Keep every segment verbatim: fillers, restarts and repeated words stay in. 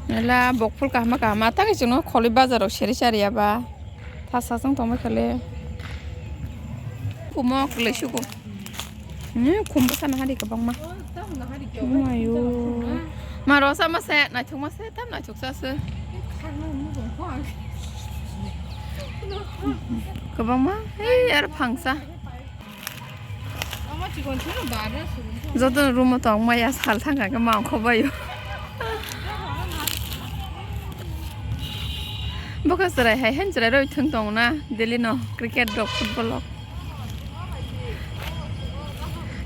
Ela bok phul kahma kahma tang chwngno kholi bazaro seri sari aba. Thasa chwng tongma khale. Kumo kwlai sugo. Hmm, khum bwsano hari kwbangma. Mayo. Ma rosa ma se, naithok ma se, tam naithok sa se. Kwbangma, hey, ar phangsa. Joto room o tong maya sal thang kha khe ma ongkho baio. Bokha chwrai hai hai chwrai roi thwng tong na daily no cricket rok football rok.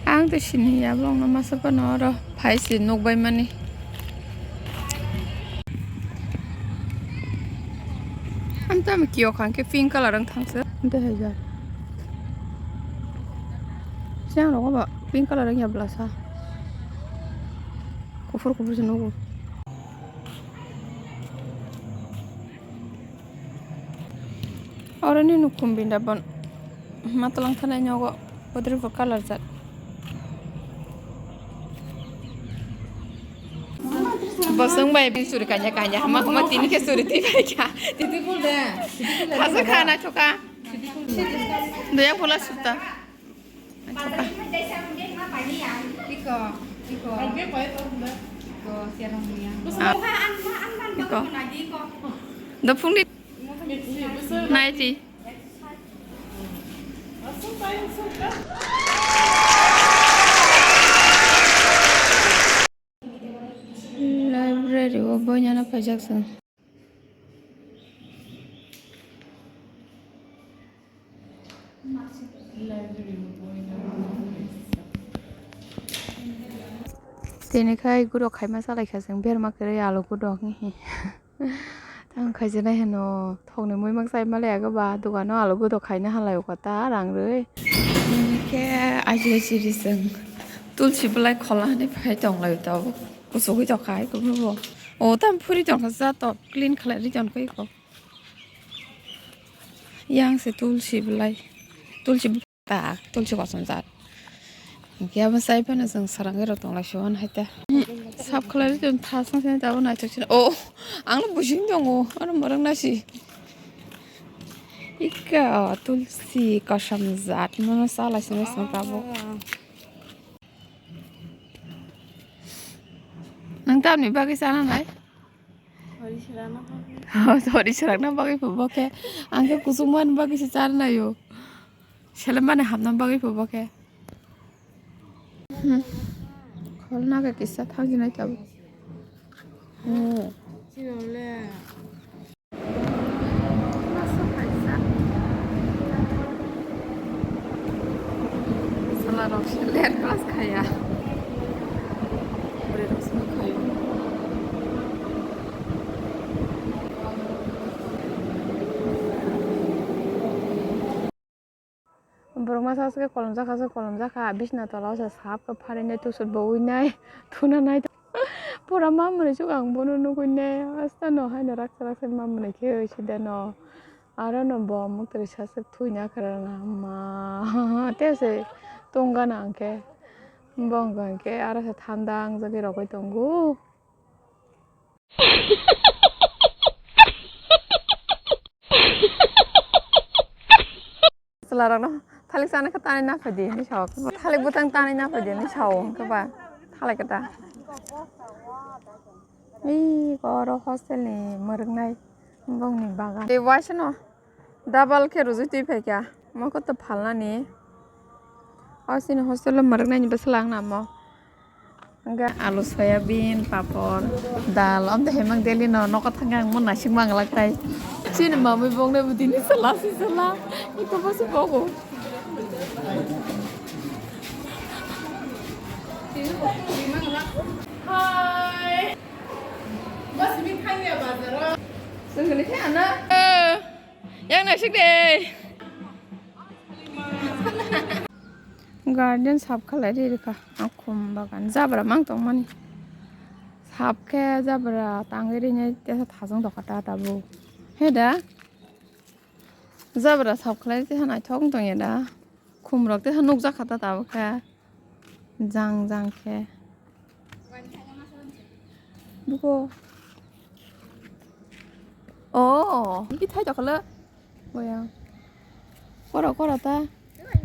Ang to sini ya bong no masa pa no oro phai si nuk bai mani. Ang tam kio khang khe pink colour ang thang se. Ante hai ja. Siang rok ba pink colour ang ya bla sa. Kuphur kuphur se nugo. Oro ni nukhum binda bon. Matwlang thanai nogo. Bodri bo colour jat. Bosong bai bin suri kanya kanya hama hama tini khe suri twi bai kha. Titi kul de. Titi kul de. Hasa khana choka. Doya bola sutta. Iko, iko. Iko siarong dia. Ah. Iko. Dopung di. Naiti. Library o boina no paijak chwng. Tini khai guro khaima salai kha chwng berma kwrwi alu gudok. Tang khaijana heno thokni muimang chai male aga ba dogano alu gudok khaina halai o kota rang rwi. Nini khe aji aji ri chwng tulsi belai khola hinwi phai tong lai tabuk kuchugwi tokha iko bo. O tam phuri tongkha jato clean khlai ri tongkha iko. Yang se tulsi belai tulsi. Ta tulsi kosom jat. Hingke abo sai phano chwng sarangwi rok tong lai si mano hai ta. Sap khlai ri tong tha sang sini tabuk naithok sini. Oh, ang no buji wng tongo. Ano mwrwk nasi. Ika tulsi kosom jat mano sa lai sini chwng tabuk. Nang tamni bagwi chana nai? Sori srana bagwi. Oh, sori srana bagwi pho bo khe. Ang khe kuchuk man bagwi se char naio. Selem mani hamna bagwi pho bo khe. Hmm. Khol naga kisa thang jinai tabuk. Hmm. Chini le. Sala rok se let class khaya. Bwrwi rok se khaio. Borok masa se kolom jakha se kolom jakha bisna tola o se sap khe pharinai tusur bo winai thuna nai pura ma mwnwi suk ang bono nugwi nai asta no haino raksa raksa ma mwnwi khe sida no aro no bo muktrwi saswk thwina kwrwngna ma te se tong gana ang khe bo wngkha khe aro se thanda ang jagwi rogwi tongo. Chwlarokno thalik chana khe tanwi naphai di hinwi sao. Thalik bwthang tanwi naphai di hinwi sao hwnkhe ba thalai khe ta. Ee, oro hostel ni mwrwknai bongni bagan. Tei waisa no double khe rwjui twi phaikha. Mokol to phalnani. O chini hostel o mwrwknai ni bwsala wngna mo. Hwnkhe alu, soyabin, papor, dal, amtwi hai mang daily no nogo thangkhe ang mo naisik manglak tai. Chini mamwi bongni bo tini chwla si chwla. Iko bo se bogo. Hi. Bo simi thangya bazaro. Sengkali khe ana. Yang naisik de. Garden sap khalai ri rikha. Akhum bagan jabra mang tongmani. Sap khe jabra tangwi rinai tesa thajong dokha ta tabuk. He da? Jabra sap khlai tesa naithok wng tongya da? Khum rok tesa nukjak kha ta tabuk khe. Jang jang khe. Buko. Oh, iki thai tokhala. Boya. Kora, kora ta.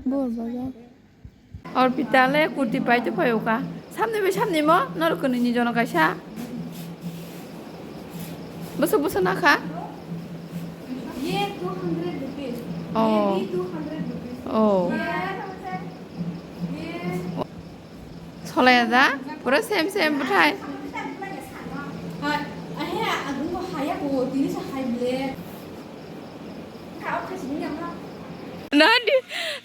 Bor boya. Orpita le kurti pai to phaio ka. Samni bai samni mo, norok kwnwi ni jono kaisa. Boso, boso na kha? Ye two hundred rupees. Oh. Ye two hundred rupees. Oh. Ye, ye. Solaya da? Pura same, same bwthai. Hai, ahe, agungo haya ko, tini sa hai ble. Nadi,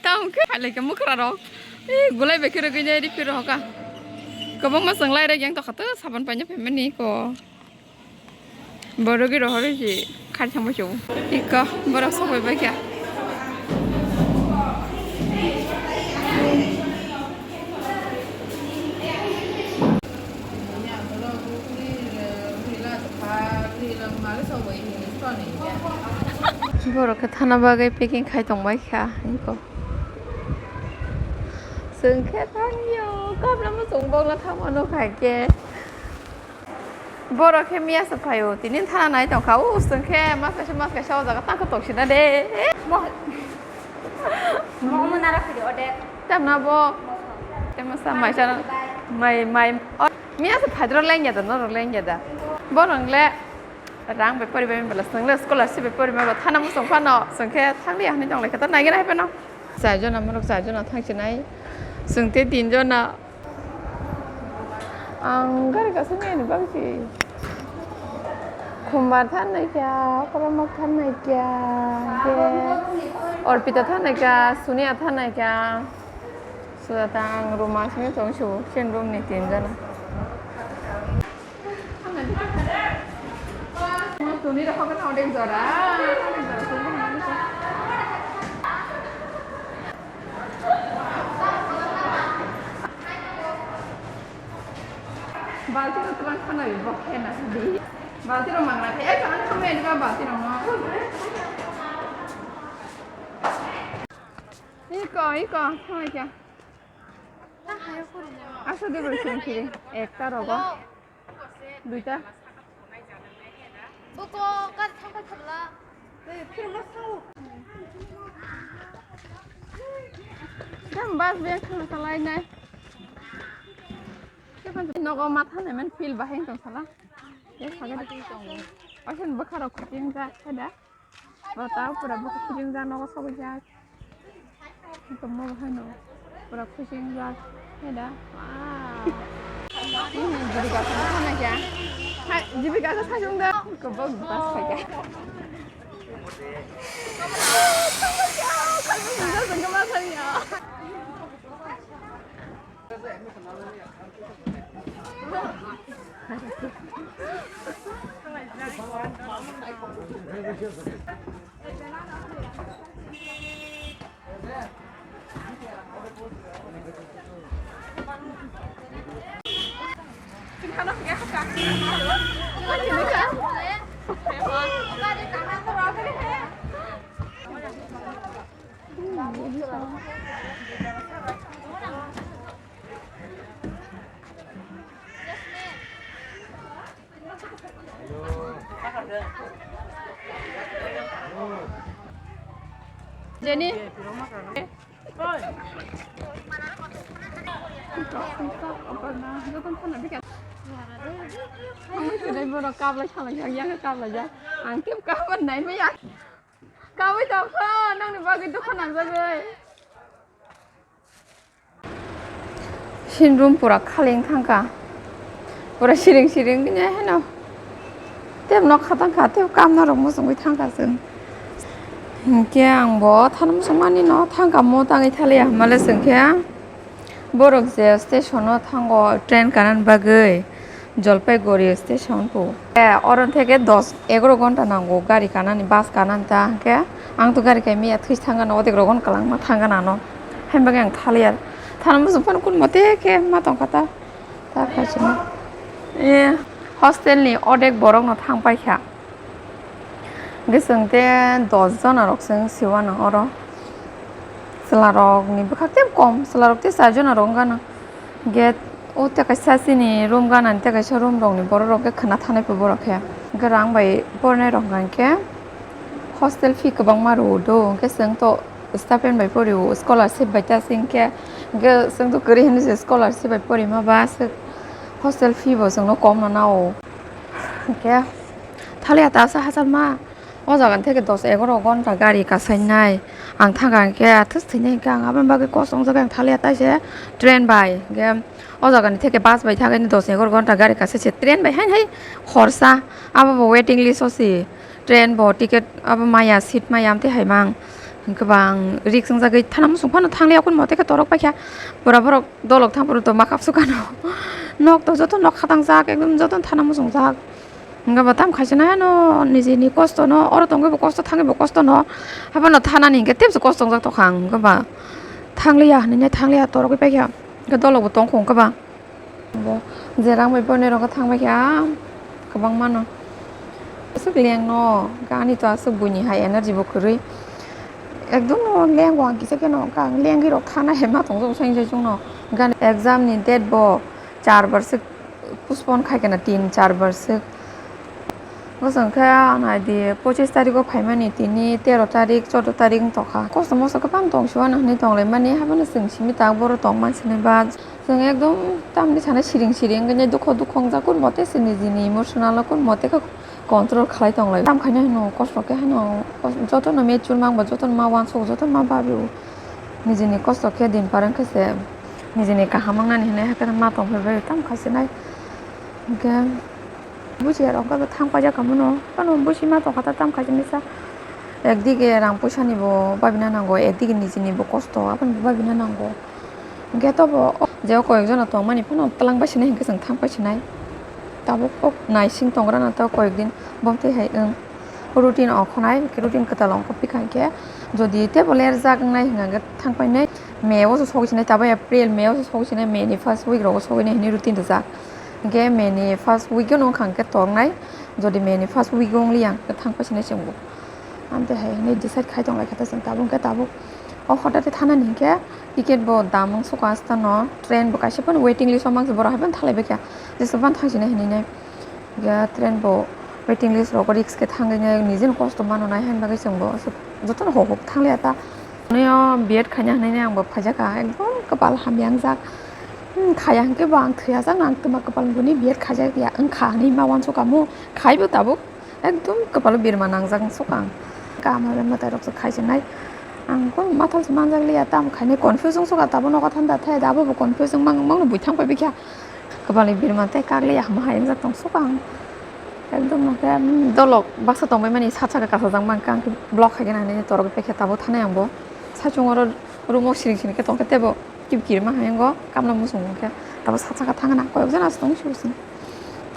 tamo khe phailai khe mwkhra rok. Eh, gulai bai khe rwgwi nai ri phiro hoka. Kwbangma chwng lai rek yang tokha to saban paina phaimani ko. Bo rwgwi rohor ri khari thangbai chw. Iko borok sok bai bai kha. Borok khe thana bagwi packing khai tong bai kha, iko. Chwng khe thang yo, kabla muchung bokla thang mano khai khe. Borok khe miya se phaio, tini thana nai tong kha, u chwng khe mas kaisa mas kaisa o jaga tang khe tong sina de. Mo-, mo-, mo nara khidi ode. Tamna bo. Tei masa mai sana, mai, mai. O, miya se phai dro lengya da, norok lengya da. Borok le rang bepari bai bela, chwng le scholarship bepari bai ba thana muchung phano, chwng khe thang liya hinwi tong lai khe ta nai gana hai phano. Char jona, morok char jona thang sinai. Chwng tei tin jona. Ang gari kaisa nini bagwi si. Khumbar thanai kya, Koromok thanai kya, khe Orpita thanai kya, Sunia thanai kya. Sujata ang room aswk tong su, chen room ni tin jona. Balti rok twlang khana ri bo khe na di. Balti rok mangna khe ek ang khamai ni ba balti rok no. Iko, iko, khamai kya. Asa de bro sing sing. Ekta rogo. Duita. Boko gari thangpai thala. Dam bas be thang salai nai. Nogo matha nai man feel bahai tong sala. Ye saga di tong. Asen bwkha rok kuting ja khada. Bo ta pura bo kuting ja nogo sogo ja. Tongma bo haino pura khuching jak khe da. Wow. Ini Jibika khe thana kya? Hai, Jibika khe sajung da. Kobok bas khe kya? Jenny. Ang sini borok kablai salai jak, yang kablai jak. Ang khe kabla nai maya. Kawi tongkho, nangni bagwi dukha nangjagwi. Sini room pura khali wng thangkha. Pura siring siring wngya heno. Tei nok kha thangkha, tei kamna rok muchungwi thangkha chwng. Hinkhe ang bo thani muchungmani no thangkha mo tangwi thaliya, hwnmale chwngkhe borok je station o thango train kanani bagwi. Jalpaiguri station po. Eh, oro theke dos egaro ghonta nango gari kanani, bus kanani ta hwnkhe ang to gari kaimaya thwi thangano, odek rogon kwlangma thangano ano. Haibagwi ang thaliya. Thana muchung phano kun mote khe ma tongkha ta. Ta khaisima. Eh, hostel ni odek borok no thang paikha. Hwnkhe chwng tei dos jona rok chwng siwanang oro. Chwla rok ni bwkhak tei kom, chwla rok tei char jona rok wngkha nang. Hwnkhe o tei kaisa chini room ganani tei kaisa room rok ni borok rok khe khwna thanai pho borok khe. Hwnkhe rang bai pornai rok hwnkha hwnkhe hostel fee kwbangma rwo do, hwnkhe chwng to stipend bai porio, scholarship bai ta se hwnkhe, hwnkhe chwng to kwrwi hinwi se scholarship bai porima ba se hostel fee bo chwngno kom no nao. Hwnkhe thaliya ta sa hachal ma. O jaga ni theke dos egaro ghonta gari kasainai. Ang thangkha hwnkhe athus thwinai hwnkhe ang aboni bagwi kosong jak ang thaliya taise train bai. Hwnkhe o jaga ni theke bus bai thangkhe dos egaro ghonta gari kasaise train bai haino hai horsa. Abo bo waiting list o se train bo ticket abo maya seat maya amtwi hai mang. Hwnkhe ba ang risk wngjagwi thana muchung phano thangliya kunu mote khe torok paikha. Bura borok dolok thang phuru to ma kapsukha no. Nok to joto nok khatangjak ekdom joto thana muchungjak. Hwnkhe bo tamo khaisano ano nijini kosto no, oro tongwi bo kosto thangwi bo kosto no, haphano thanani hwnkhe tebse kosto wngjak tongkha ang, hwnkhe ba thangliya hinwi thangliya torogwi paikha, hwnkhe dolok bo tongkha hwnkhe ba. Bo je rang bai bornai rok thang paikha kwbangma no, aswk leng no, ani to aswk buini hai energy bo kwrwi, ekdom no leng o ang kisa khe no, lengwi rok thana hai ma tongjago sani sani chwngno, gani exam ni date bo char bar swk. Postpone khai khe na tin char bar swk. Bwswk khe ang nai di, pochis tarikh o phaimani, tini tero tarikh, choudo tarikh wng tongkha. Kosto mosto kwbang tong sio ano hinwi tong lai mani, haphano chwng simi tak boro tong man sinai ba. Chwng ekdom tamni sana siring siring wngwi dukho dukho wngjak, kun mote se nijini emotional o kun mote khe control khlai tong lai. Tam khaina hino kosto khe haino jotono mature mang ba, jotono ma uansuk, jotono ma babio. Nijini kosto khe din par wng khe se nijini kaham wngnani hinwi hakhe ma tong phai bai tam kha sinai. Hwnkhe busi rok khe thang paijak kha mano, phano busi ma tongkha ta tam kha sinai sa. Ekdige rang puisa ni bo babina nango, ekdige nijini bo kosto, aboni bo babina nango. Hwnkhe tobo je o koyek jona tongmani phano twlang bai sinai hwnkhe chwng thang pai sinai. Tabuk kok naising tongra na ta koyek din bomtwi hai wng. Routine ongkhonai, routine kwtal ongkhopikha hwnkhe, jodi teibo lerjak wngnai hwnkhe thang painai May o se sogwi sinai, tabuk April, May o se sogwi sinai, May ni first week rogo sogwi nai hinwi routine rijak. Hwnkhe May ni first week o wngkha hwnkhe tornai, jodi May ni first week o wngliya hwnkhe thang pai sinai chwngbo. Amtwi hai hinwi decide khai tong lai kha ta chwng tabuk, hwnkhe tabuk o hotate thanani hwnkhe ticket bo dam wng sukha astano, train bo kaisa phano waiting list o mangsa borok hai phano thalai bai kha, jesa phano thang sinai hinwi nai. Ya train bo waiting list rogo risk khe thangwi nai, nijini kosto mano nai, haini bagwi chwngbo jotono hok hok thangliya ta. Ani o B Ed khaina hinwi ang bo phaijak kha, ekdom kwpal hamya wngjak. Hmm, khaya hwnkhe bo ang thwiya jak, ang twma kwpal boni B Ed khaijak ya wngkha hinwi ma uansuk kha mo, khaibo tabuk ekdom kwpalo birma nangjak wngsuk ang. Kama mwtai rok se khai se nai, ang kunu mathal se manjak liya, tamo khainai confuse wngsuk kha, tabuk nogo thanda thai abo bo confuse wngmang wngmang no bui thang pai bikha. Kwpalni birma tei kak le yahma hai wngjak tong suk ang. Ekdom no khe, mm, dolok baksa tongbai mani sat saka kasajak mang khe ang khe block hai khe nang nini torok bai khe tabuk thanai ang bo. Saichung oro room o siring siring khe tong khe teibo kip kirima hai wngo kamla muchung khe tabuk sat saka thang na koyok jana se tong sibising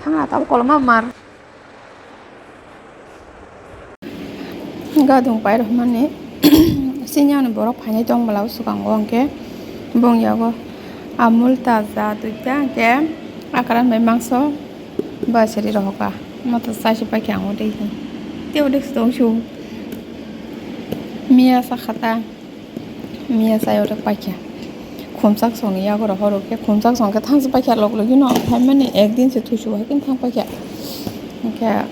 thang na tabuk koloma mar. Gadung pairokmani sini ani borok phainai tong bwla o swkango hwnkhe bong yago Amul Taja duita hwnkhe akran bai mangso basiri rohoka moto chaisi paikhe ang o tei tei o tei tong su miya sakha ta. Miya chai oro paikha. Khumchak songni yago rok horok khe khumchak song khe thangsi paikha lok logino. Phaimani ekdin se thusu hai khe thang paikha. Hwnkhe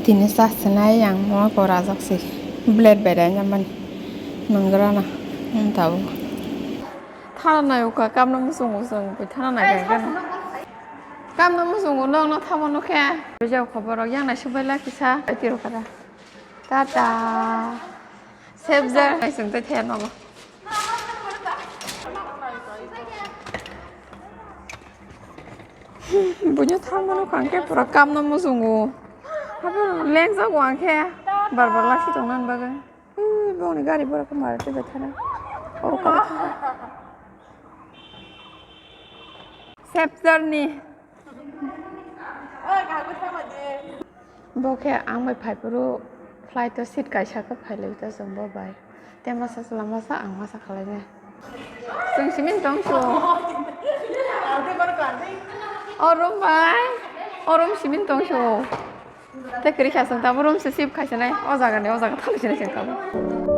tini chak sinai yang mo ko rajak se. Blade bai rai mani. Nangwrana. Tabuk. Thana nai uka kamna muchungo chwng bai thana nai kha khe. Kamna muchungo nokno thamo nukhe. Bijao khobor rok yang nai subai la kisa. Tiro kada. Tata. Sebjar. Naising tei thaya nogo. Buino thangmano kangkhe pura kamna muchungo. Abo lengjago angkhe bar bar lasi tongna bagwi. Ui, bongni gari borok khe mari twi bai thana. O kala thana. Sebjarni. Bo khe ang bai phai phuru flight o seat kaisa khe phai lai ta chwng bo bai. Te masa chwla masa ang masa khalai nai. Chwng simi tong su. O room bai. O room simi tong su. Te kwrwi kha chwng tamo room se shift khai sinai. O jaga ni o jaga thang sinai chwng tamo.